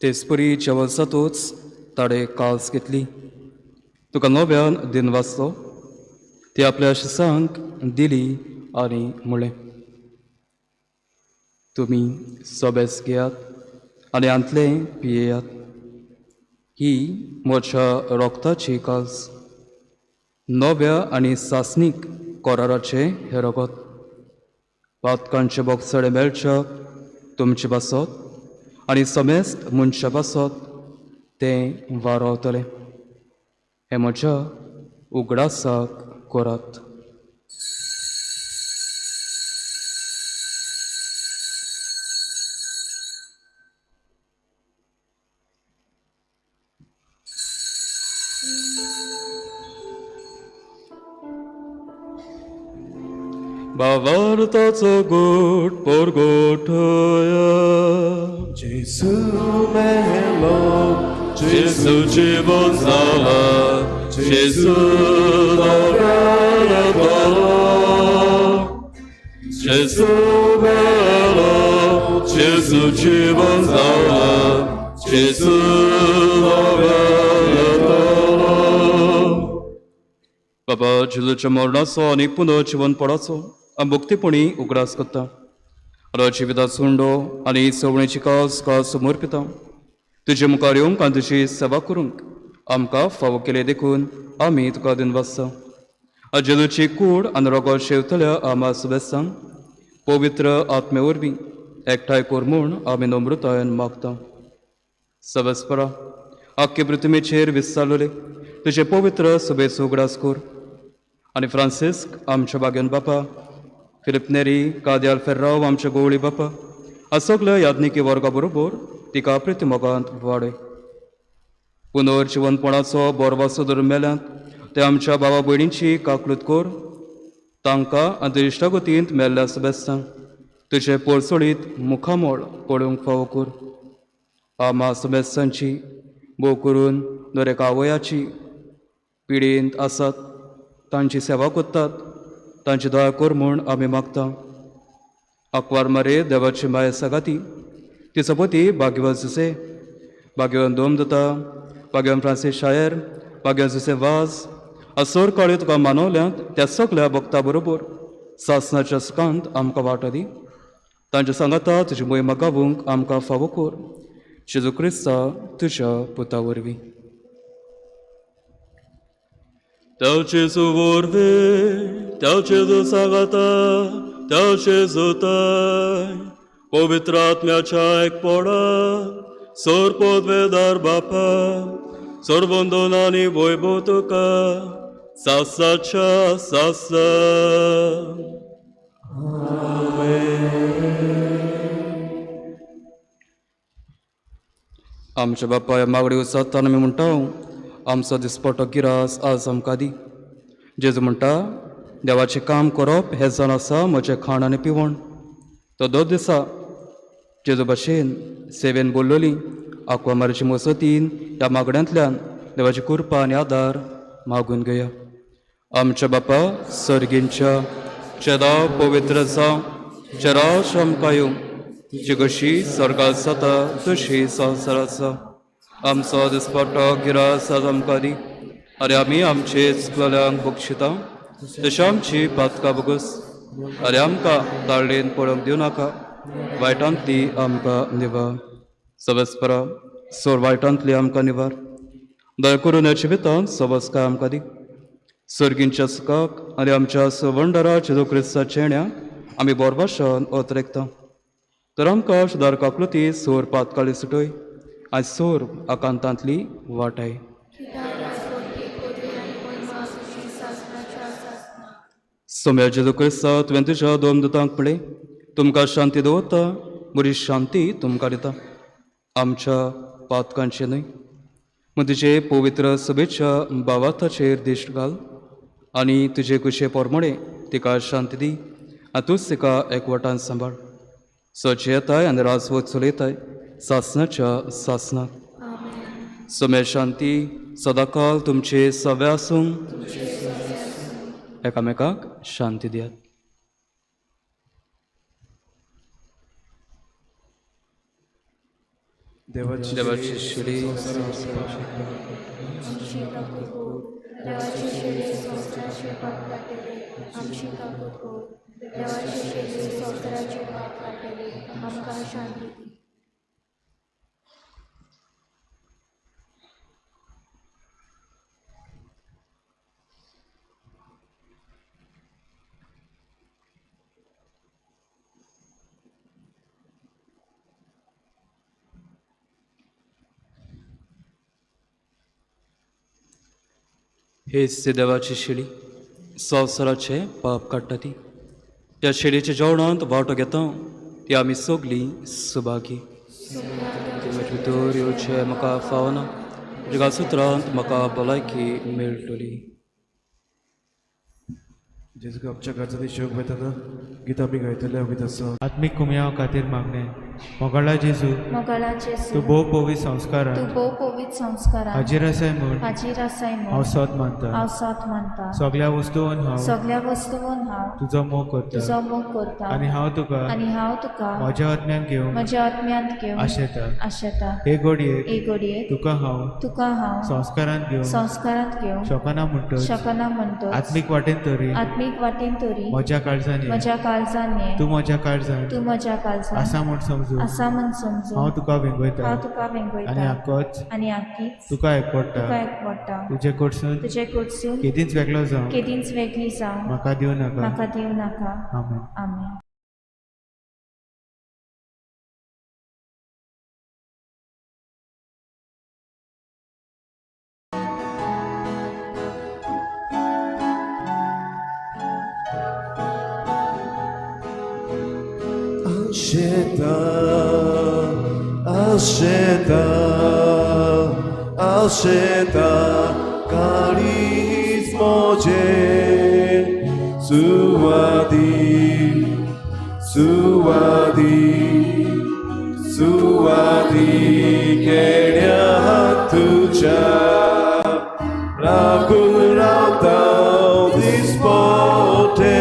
तेचपरी जेवण जातूच ताणें कास घेतली, तुका नव्यान दिन वाचलो, ती आपल्या शिसांक दिली आनी म्हळें, तुमी सोबेस घेयात आनी हांतलें पियेयात, ही म्हज्या रोगताची कास, नव्या आनी सासणीक कराराचें हें रगत, पातकांचे बोगसडे मेळच्या तुमचे पासत आनी समेस्त मनशा पासत तें वारवतलें. हें म्हज्या उगडासाक करात. भावार्थाचो गोट परगोठया, जेजू मेलो, जेजू जिवन जाला, जेजू नव्यान येतलो, जेजू मेलो, जेजू जिवन जाला, जेजू नव्यान येतलो. बाबा जेजूच्या मरणाचो आनी पुनर्जिवनपणाचो आमी मुक्तीपणी उगडास करता. जिविताचो उंडो आनी सवणेची कास कास समर्पिता. तुजे मुखार येवंक आनी तुजी सेवा करूंक आमकां फावो केले देखून आमी तुका दिनवासता. जेजूची कूड आनी रोगोत शेवतल्या आमा सुबेसांक पवित्र आत्मे वरवीं एकठांय कर म्हूण आमी नम्रतायेन मागता. सबसपरा आख्खे पृथ्वीचेर विस्तारलेले तुजे पवित्र सुबेचो उगडास कर आनी फ्रांसिस्क आमच्या बागेन बापा, फिलिप नेरी, कादयाल फेर्राव आमच्या गोवळी बापा, सगल्या याज्ञिकी वर्गा बरोबर तिका प्रितीमोगांत वाडय. पुनर्जिवनपणाचो बोरवासो धरून मेल्यांत ते आमच्या बाबा भयणींची काकलूत कर, तांकां आनी इश्टागतींत मेल्ल्या सुबेस्तांक तुजें पोरसोळीत मुखामळ पळोवंक फावो कर. आमा सुबेस्तांची भोव करून दरेका आवयाची पिडेंत आसात तांची सेवा करतात तांची दया कर म्हूण आमी मागता. आंकवार मारे देवाची माया सागाती तिचो पती भाग्यवान जुसे, भाग्यवान दोम दता, भाग्यवान फ्रांसीस शायर, भाग्यवान जुसे वाज, असोर काळी तुका मानवल्यांत त्या सगल्या भक्ता बरोबर सासनाच्या सुखांत आमकां वाटो दी. तांच्या सांगाता तुजी मोहिमा गावूंक आमकां फावो कर. जेजू क्रिस्ता तुज्या पुता वरवीं. त्या जेजू वरवीं, त्या जेजू सांगाता, त्या जेजूताय पवित्र आत्म्याच्या एकपणा सोर पदवेदार बापा, सोरवंदन आनी वैभव तुका सासाच्या सासा. आमच्या बापाय मागणी उचारतना आमी म्हणटा, आमचो दिसपटो गिरास आज आमकां दी. जेजू म्हणटा, देवाचें काम करप हें जावन आसा म्हजें खाण आनी पिवण. तो दर दिसा जेजू भाशेन सेवेन बोल्लोली आंकवामारीचे मसतीन ह्या मागण्यांतल्यान देवाची कृपा आनी आदार मागून घेया. आमच्या बापा सर्गींच्या चेदाव पवित्र जावं, चेराव आमकां येवं, तुजी कशी स्वर्गात जाता तशी संवसारात जावं. आमचो दिसपटो गिरास आज आमकां दी आनी आमी आमचे चुकलेल्यांक बक्षिता तशें आमची पातकां बगस आनी आमकां ताळेन पळोवंक दिवं नाका, वायटांतली आमकां निवार. सबसपरा सोर वायटांतली आमकां निवार. दया करून ह्या जिवितांत सबसकाय आमकां दी. सर्गींच्या सुखाक आनी आमच्या सवंडरा जेजू क्रिस्ताच्या येण्याक आमी बोरभाशान ओतरेकता. तर आमकां सुदार काकलुती सोर पातकाली सुटय आनी सोर आकांतांतली वाटाय. सोम्या जेजू क्रिस्ता तुवें तुज्या दोन दुतांक म्हणलें, तुमकां शांती दवरता, बरी शांती तुमकां दिता, आमच्या पातकांचे न्हय पूण तुजे पवित्र सभेच्या भावार्थाचेर दिश्ट घाल आनी तुजे कुशे पोरमोडे तिका शांती दी आनी तूंच तिका एकवटान सांबाळ. सचे येताय आनी राजवत चलयताय सासनाच्या सासनाक. सोम्या शांती सदाकाल तुमचे सवे आसूं. एकामेकाक शांती दियात. देवाची शिडी आमची काकूत कर. देवाची शेळी संवसाराचे पाप काडटले, आमची काकूत कर. देवाची शेळी संवसाराचे पाप काडटले, आमकां शांती दी. हेच ते देवाची शिडी संवसाराचे पाप काडटा ती त्या शिडीच्या जेवणांत वांटो घेता ती आमी सगलीं सुभागी. तुज्या भितर येवचें म्हाका फावना, तुज्या सुत्रांत म्हाका भलायकी मेळटली. जेजूक आमच्या गरजांनी शोक वेतना गीत आमी गायतले गीत आसा. आत्मीक कुमयाव खातीर मागणें. मोगाळा जेजू, मोगाळा जेजू, तूं भोव पवित्र संस्कारान, तूं भोव पवित्र संस्कारान हाजीर आसाय म्हूण, हाजीर आसाय म्हूण हांव सत मानता, हांव सत मानता. सगळ्या वस्तून हांव, सगळ्या वस्तून हांव तुजो मोग करता, तुजो मोग करता. आनी हांव तुका, आनी हांव तुका म्हज्या आत्म्यान घेवन, म्हज्या आत्म्यांत घेवन आशेता, आशेता. हे घडयेक, हे घडयेक तुका हांव, तुका हांव संस्कारांत घेवन, संस्कारांत घेवन शकना म्हणटच, शकना म्हणटच, आत्मीक वाटेन तरी, आत्मीक वाटेन तरी म्हज्या काळजान, म्हज्या काळजान ये, तूं म्हज्या काळजान, तूं म्हज्या काळजान आसा म्हूण समजून, आसा म्हूण समजून हांव तुका वेंगयता, हांव तुका वेंगयता. आनी आकोच, आनी आकीच तुका एकवडटा, तुका एकवडटा. तुजे कडसून, तुजे कडसून केदींच वेगळो जावं, केदींच वेगळी जावं म्हाका दिवं नाका, म्हाका दिवं नाका. आमेन. आमेन. Asheta, Asheta, Asheta, karismoje, suadi, suadi, suadi, kelia tuja, rakun rata dispote,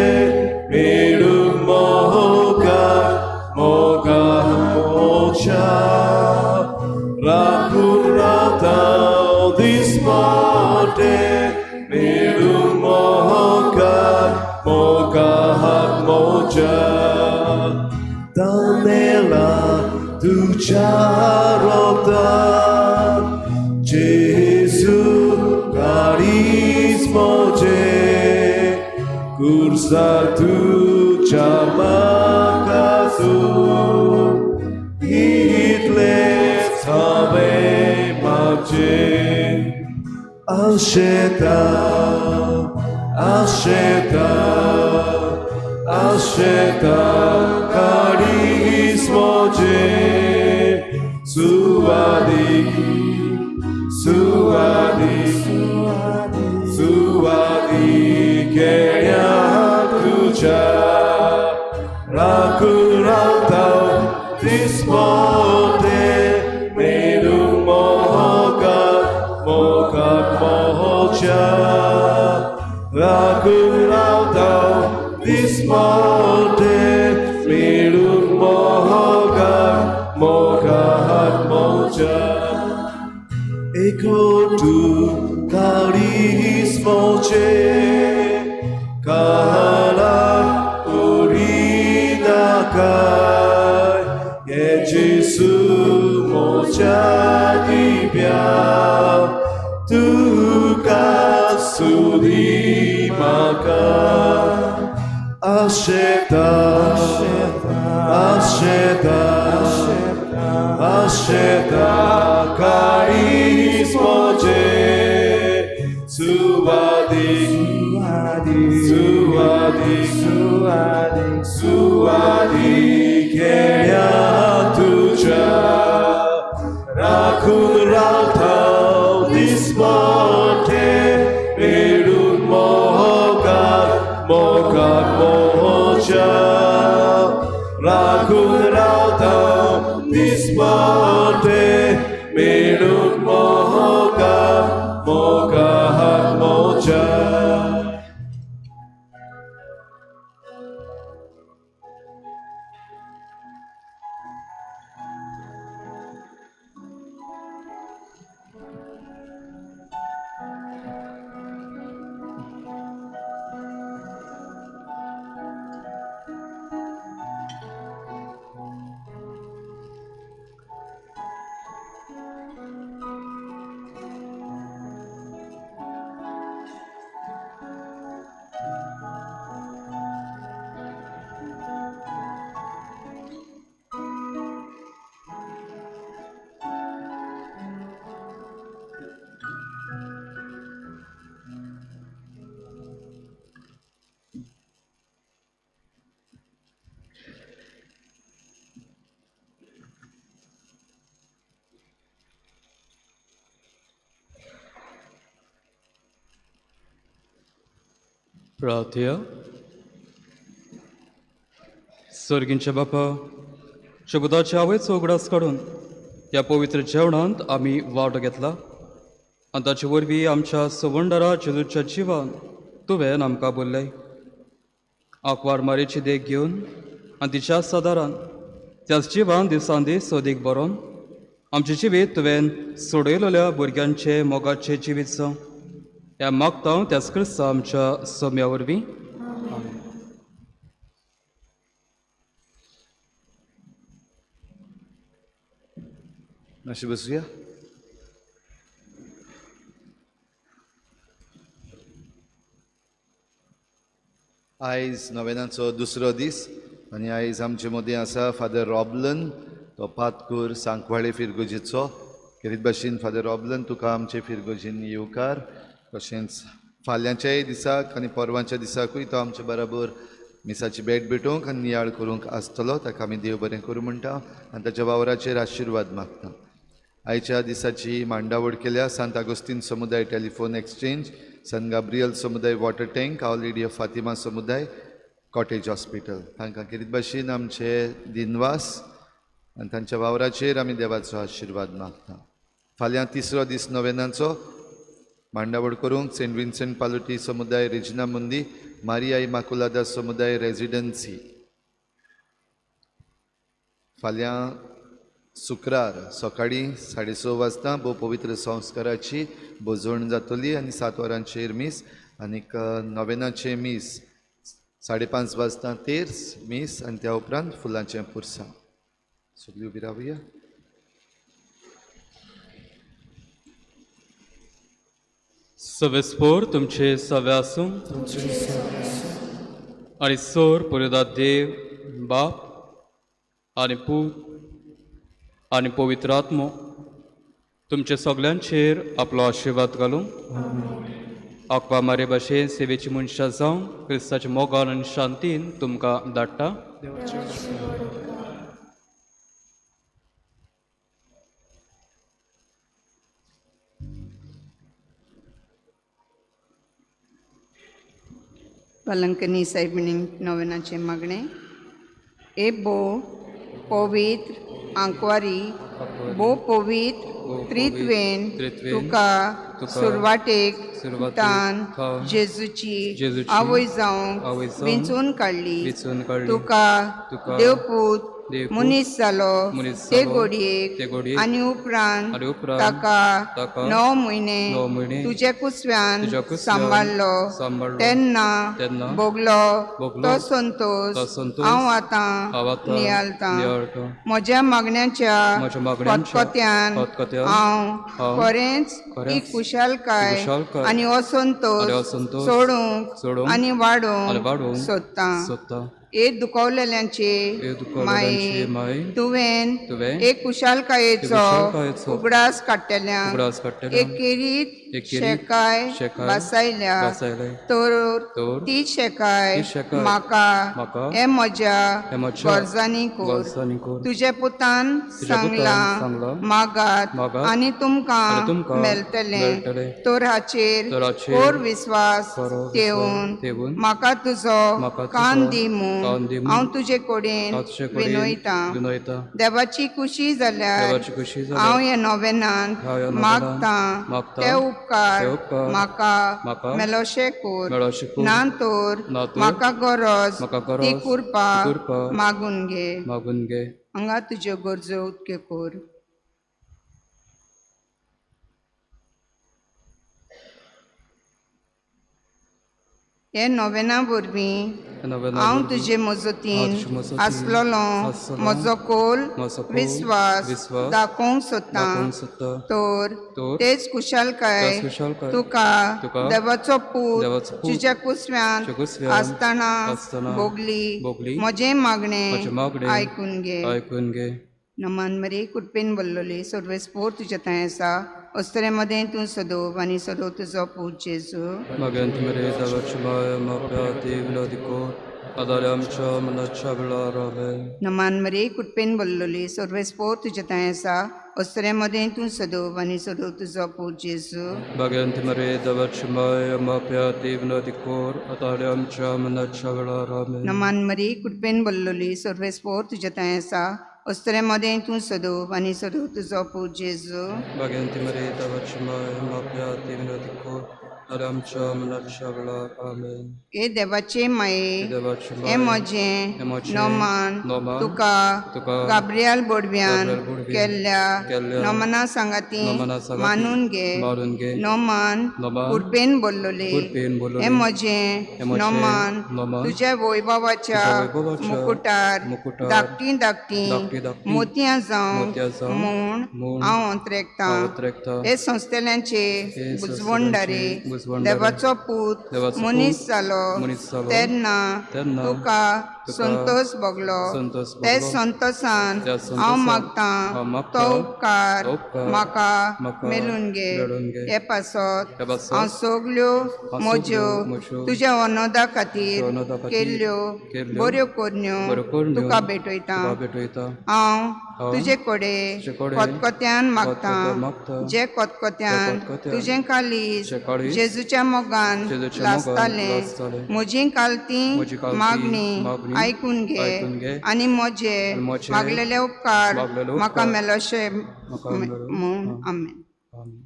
miru moga, moga mocha, rakun rata dispote, miru moga, moga mocha, Danela tuja rota, Jesu karismoje, kursa tuja makasu, itles have maje, Asheta, Asheta, Asheta, karismoje, suadi, suadi, suadi, kelia tuja, rakurata dispote, meru moga, moga moja, rakurata dispote, meru moga, moga moja. Eko tu karismoje, kala urinakai, ye Jesu moja dibia, tuka sudi maka. Asheta, Asheta, Asheta, karismoje, suadi, suadi, suadi, kelia tuja, rakun rata dispote, meru moga, moga moja, rakun rata dispote, meru moga, moga moja. प्रार्थया. सर्गींच्या बापा, शबुदाच्या आवयचो उगडास काडून ह्या पवित्र जेवणांत आमी वांटो घेतला आनी ताचे वरवीं आमच्या सवंडरा जेजूच्या जिवान तुवें आमकां बोल्लें. आंकवार मारेची देख घेवन आनी तिच्या सादारान त्याच जिवान दिसान दीस सोदीक बरोवन आमचें जिवीत तुवें सोडयलेल्या भुरग्यांचें मोगाचें जिवीत जावं ह्या मागता त्याच क्रिस्ता आमच्या सोम्या वरवीं. मातशें बसुया. आयज नोवेनाचो दुसरो दीस आनी आयज आमचे मदीं आसा फादर रॉबलन, तो पातकूर सांकवाळे फिरगोजेचो. खेरीत भाशेन फादर रॉबलन तुका आमचे फिरगोजेन येवकार. तशेंच फाल्यांच्याय दिसाक आनी परवांच्या दिसाकूय तो आमचे बराबर मिसाची भेट भेटोवंक आनी नियाळ करूंक आसतलो. ताका आमी देव बरें करूं म्हणटा आनी ताच्या वावराचेर आशिर्वाद मागता. आयच्या दिसाची मांडावळ केल्या सांत आगोस्तीन समुदाय टेलिफोन एक्सचेंज, सन गाब्रियल समुदाय water tank, our lady of Fatima समुदाय कॉटेज हॉस्पिटल. तांकां खेरीत भाशेन आमचे दिनवास आनी तांच्या वावराचेर आमी देवाचो आशिर्वाद मागता. फाल्यां तिसरो दीस नोवेनाचो मांडावळ करूंक सेंट विन्सेंट पालुटी समुदाय रेजिना मुंदी, मारिया इमाकुलादा समुदाय रेजिडन्सी. फाल्यां शुक्रार सकाळीं 6:30 वाजता भोव पवित्र संस्काराची भोजवण जातली आनी 7 वरांचेर मीस आनीक नोवेनाचें मीस 5:30 वाजता तेर्स मीस आनी त्या उपरांत फुलांचें पुरसांव. सगळीं उबी रावया. सवेस्पोर तुमचे सवे आसूं आनी सोर पुरोदा देव बाप आनी पूत आनी पवित्र आत्मो तुमचे सगल्यांचेर आपलो आशिर्वाद घालूं. आकवा मारे भाशेन सेवेची मनशां जावं क्रिस्ताच्या मोगान आनी शांतीन तुमकां धाडटा. पलंकनी साहेबिणी नोवेनाचें मागणें. ए बो पवित्र आंकवारी बो पवित्र त्रित्वेन तुका सुरवाटेक तान जेजूची आवय जावंक विंचून काडली. तुका देवपूत मनीस जालो ते गोडयेक आनी उपरांत ताका 9 म्हयने तुज्या कुसव्यान सांबाळ्ळो तेन्ना भोगलो तो संतोश हांव आतां नियाळतां. म्हज्या मागण्याच्या खतखत्यान हांव खरेंच ही खुशालकाय आनी असंतोश सोडूंक आनी वाडोवंक सोदतां. ए दुखवलेल्यांचे माये तुवें एक खुशालकायेचो उगडास काडटल्यांक एक केरीत शेकाय भासायल्या तर ती शेकाय म्हाका हे म्हज्या गरजांनी कर. तुज्या पुतान सांगलां मागात आनी तुमकां मेळटलें तर हाचेर खर विस्वास ठेवून म्हाका तुजो कान दी म्हूण हांव तुजे कडेन विनयतां. देवाची खुशी जाल्यार हांव ह्या नोवेनांत मागतां ते उपकार म्हाका मेलोशे कर, ना तर म्हाका गरज ती कृपा मागून घे. हांगा तुज्यो गरजो उक्त्यो कर. हे नोवेना वरवीं हांव तुजे मजतीन आसलेलो म्हजो खोल विस्वास दाखोवंक सोदतां तर तेच खुशालकाय तुका देवाचो पूत तुज्या कुसव्यांत आसतना भोगली. म्हजें मागणें आयकून घे. नमान मरे कुटपेन बोल्लोली सर्वेस्पोर तुज्या थंय आसा अस्तरे मदें तूं सदोव आनी सदोव तुजो पूत जेजू. मागीर मरे देवाची माया म्हाका विनोदी कर आदारे आमच्या मनाच्या वेळार. आमेन. नमान मरे कुटपेन बोल्लोली सर्वेस्पोर तुज्या थंय आसा अस्तरे मदें तूं सदोव आनी सदोव तुजो पूत जेजू. भाग्यवंती मरिये देवाची माय, आमकां पापी विनवती कर, आतां आनी आमच्या मरणाच्या वेळार. आमेन. नमान मरी, कृपेन भरलेली, सर्वेस्पोर तुज्या थंय आसा, अस्तरे मदें तूं सदोव आनी सदोव तुजो पूत जेजू. भाग्यवंती मरिये देवाची माय, आमकां पापी विनवती कर, आनी आमच्या मरणाच्या वेळार. आमेन. हे देवाचे माये, देवाचे हे माये, म्हजें हें म्हजें नोमान नोमान तुका तुका गाब्रियाल बोडव्यान गाब्रियल बोडव्यान केल्ल्या केल्ल्या नोमना सांगाती नोमना सांगाती मानून घे. मानून घे. नोमान नोमान कृपेन बोल्लोले, कृपेन बोल्लोले, हें म्हजें हें म्हजें नोमान नोमान तुज्या वैभवाच्या तुज्या वैभवाच्या मुकुटार मुकुटार धाकटी धाकटी धाकटी धाकटी मोतयां जावं मोतयां जावं म्हूण म्हूण हांव अंतरेकतां. हांव अंतरेकतां. हे संस्थेल्यांचे हे बुजवणदारे, संस्थेल्यांचे बुजवणदारे, देवाचो पूत देवाचो मनीस पूत जालो मनीस जालो, तेन्ना तेन्ना तुका तुका संतोष भोगलो. संतोष ते भोगलो. संतोषान त्या हांव संतोषान मागतां हांव मागतां तो उपकार तो उपकार म्हाका म्हाका मेळून घे. मेळून घे. हे पासत हे पासत हांव सगल्यो हांव म्हज्यो सगल्यो म्हज्यो तुज्या अनोदा खातीर तुज्या अनोदा खातीर केल्ल्यो केल्ल्यो बऱ्यो करण्यो बऱ्यो करण्यो तुका भेटयतां. तुका भेटयतां. हांव हांव तुजे कडेन तुजे कडेन खतखत्यान मागतां, खतखत्यान मागतां, जे खतखत्यान जे खतखत्यान तुजें काळीज तुजें काळीज जेजूच्या मोगान जेजूच्या मोगान लासतालें, लासतालें, म्हजी कालती म्हजी कालती मागणी मागणी आयकून घे आयकून घे आनी म्हजे आनी म्हजे मागलेले उपकार मागलेले म्हाका उपकार मेलोशे म्हाका मेलो. म्हूण. आमेन. आमेन.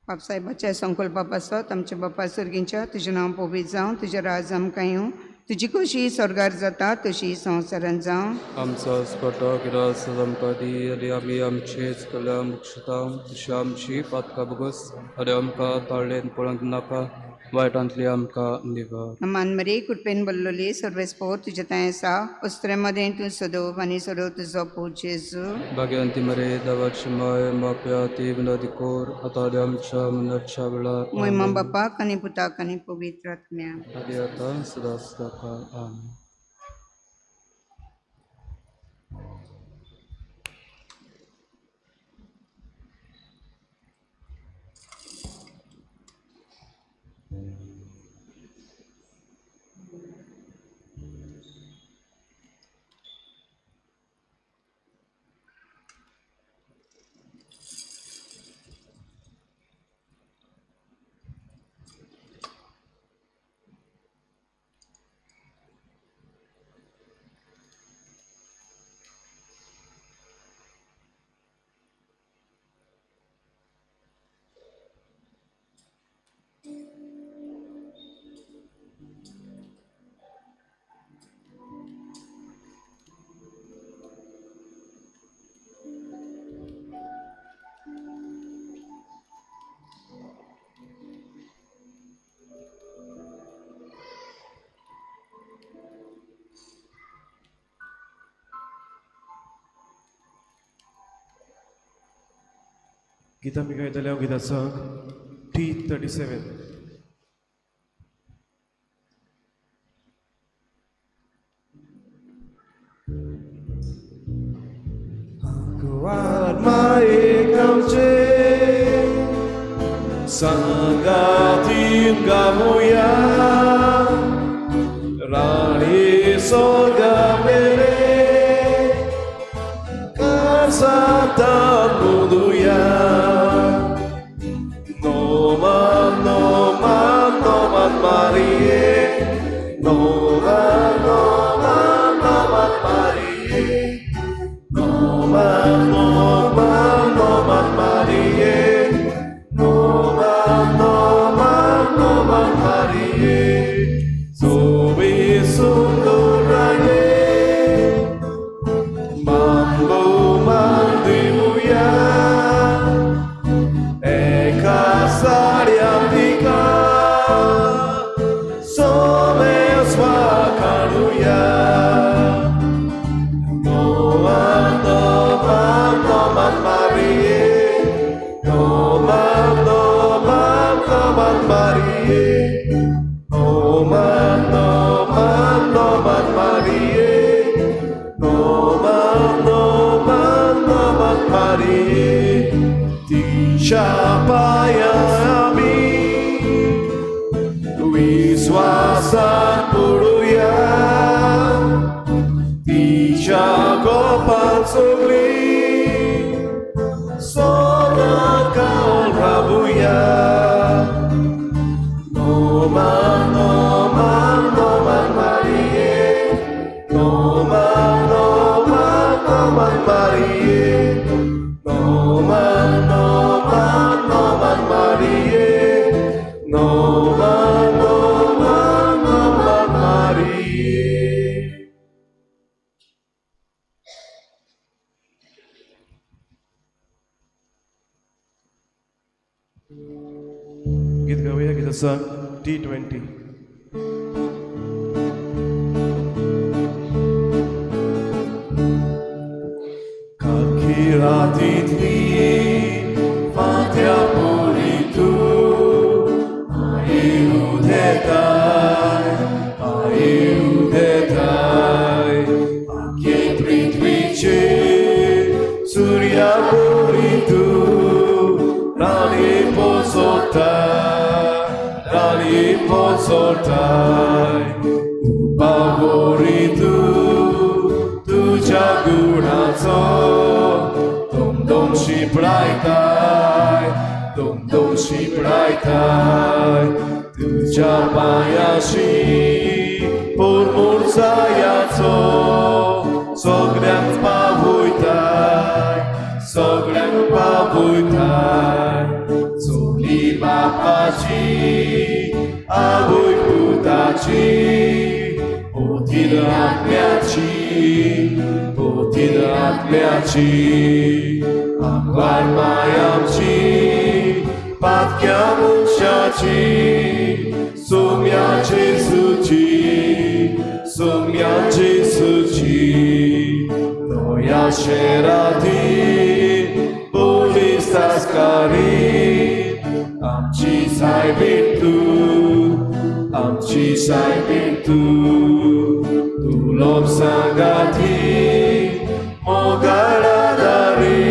बापसाहेबाच्या संकल्पा पासत आमच्या बापा सर्गींच्या, तुजें नांव पवित्र जावं, तुजें राज आमकां येवं, तुजी खोशी स्वर्गार जाता तशी संवसारांत जावं. आमचो आस्पटो गिरास आमकां दी आनी आमी आमचेच कल्याण मुक्षता तशी आमची पातकां भोगस आनी आमकां ताळ्ळेन पळोवंक नाका, वायटांतली आमकां निवार. नमान मरी, कृपेन भरलेली, सर्वेस्पोर तुजें थंय आसा, अस्तरे मदें तूं सदोव आनी सदोव तुजो पूत जेजू. भाग्यवंती मरिये देवाची माय, आमकां पापी विनवती कर, आतां आनी आमच्या मरणाच्या वेळार. मोहिमा आमेन. बापाक आनी पुताक आनी पवित्र आत्म्याक. आदी आतां सदां सदां काळ. आमेन. गितां आमी गायतले हांव गितां सांग T37. सांगातीन गावया राणी स्वर्गा मेरे कासातान मुदुया. Noman, noman, noman Marie, noman, noman, noman Marie, noman, noman, noman Marie, noman, noman, noman Marie. Sobi sunduraye, mambo mandimuya, eka sariatika, somes vakaruya. Noman, noman, noman Marie, noman, noman, noman Marie, noman, noman, noman Marie, noman, noman, noman Marie. Tisha payami, विश्वासान पुरुया, तिच्या गोपान सगळी 마리에 너만 너만 너만 마리에 너만 너만 너만 마리에. गीत गावया गीताचा T20. काळखी रातीतली फांत्या पुरी तूं माई उदेताय माई उदेताय आख्खे पृथ्वीचेर सुर्या पुरी तूं राणी पोसोताय राणी पोसोताय बाबोरी तूं तुज्या गुणाचो दोम दोम शिंपडायताय दोम दोम शिंपडायताय तुज्या पांयाशी पोरमोरसायाचो सगळ्यांक पावयताय सगळ्यांक पावयताय चोली बापाची आवय पुताची पोतीन आत्म्याची पोतीन आत्म्याची आंगवार माय आमची पातक्या मनशाची सोम्या जेजूची सोम्या जेजूची दोया शेराती पोलीस तास्कारी आमची सायबीण तूं आमची सायबीण तूं तुलोप सांगाती मोगाळा दारी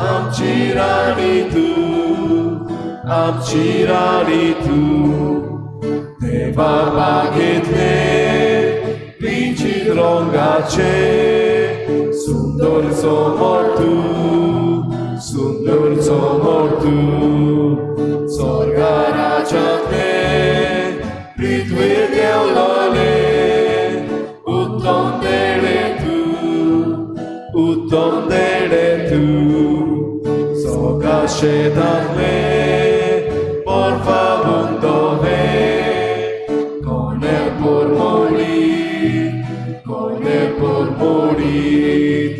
आमची राणी तूं आमची राणी तूं देवा बागेंतले विचित्र रंगाचे सुंदर चमर तूं सुंदर चमर तूं स्वर्गा राज्यांतले पृथ्वीर देंवलोले उत्तम देणे तूं उत्तम देणे तूं सोगा शेतांतले बर्फा बुंदोवे कोणे पोरमोडीत कोणे पोरमोडीत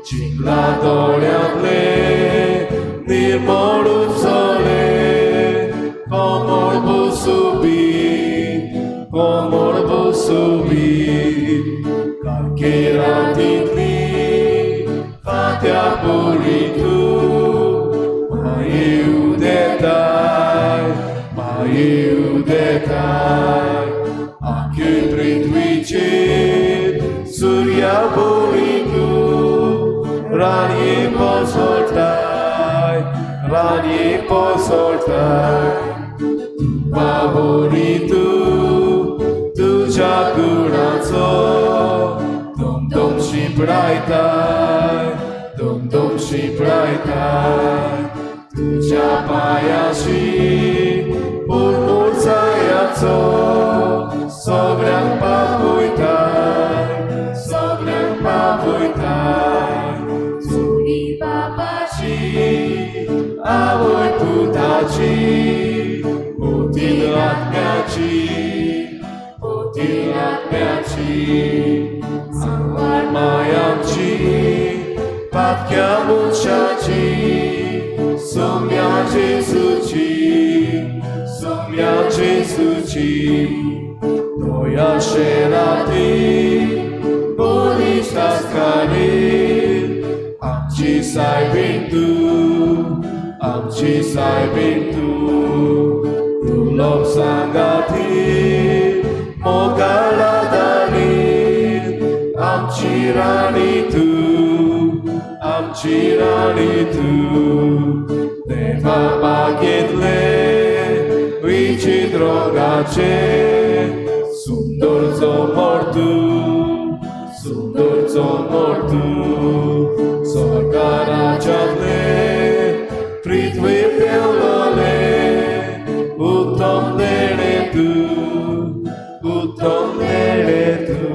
चिंगला दोळ्यांतले निर्मळ चले कोमळ बसुबीत कोमळ बसुबीत काळखे रातींतली फांत्या पुरी तूं माई उदेताय माई उदेताय आख्खे पृथ्वीचेर सुर्या बोरी तूं राणये पोसोळटाय राणये पोसोळटाय बाबोरी तूं तुज्या गुणाचो दोम दोम शिंपडायताय दोम दोम शिंपडायताय तुज्या पांयाशी पोरमोरसायाचो सगळ्यांक पावयताय सगळ्यांक पावयताय चोली बापाची आवय पुताची पोतीन आत्म्याची पोतीन आत्म्याची सांगवार माय आमची पातक्या मनशाची सोम्या जेजूची सोम्या जेजूची दोया शेराती बळिश्ट आस्कारी आमची सायबीण तूं आमची सायबीण तूं तुलोप सांगाती मोगाळा दारी आमची राणी तूं आमची राणी तूं देवा बागेंतले विचित्र रंगाचे सुंदर चमर तूं सुंदर चमर तूं स्वर्गा राज्यांतले पृथ्वीर देंवलोले उत्तम देणे तूं उत्तम देणे तूं.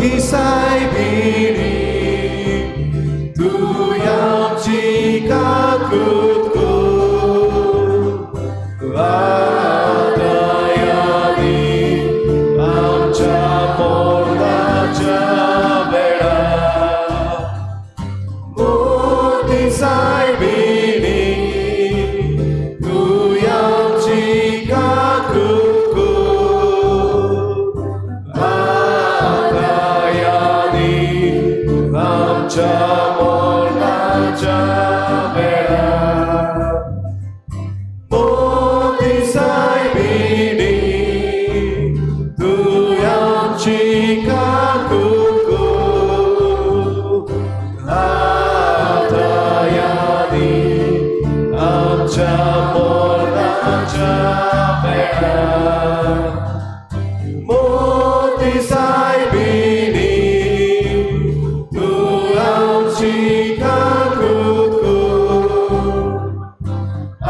मोती सायबिणी तूं आमची काकूत कर आतां आनी आमच्या मरणाच्या वेळार. मोती सायबिणी तूं आमची काकूत कर आतां आनी आमच्या मरणाच्या वेळार. मोती सायबिणी तूं आमची काकूत कर आतां आनी आमच्या मरणाच्या वेळार. मोती सायबिणी तूं आमची काकूत कर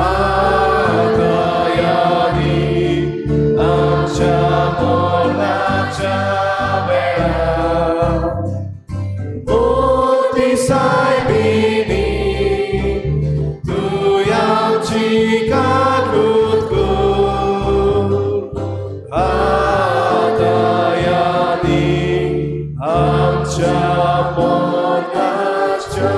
आतां आनी आमच्या मरणाच्या वेळार. मोती सायबिणी तूं आमची काकूत कर आतां आनी आमच्या मरणाच्या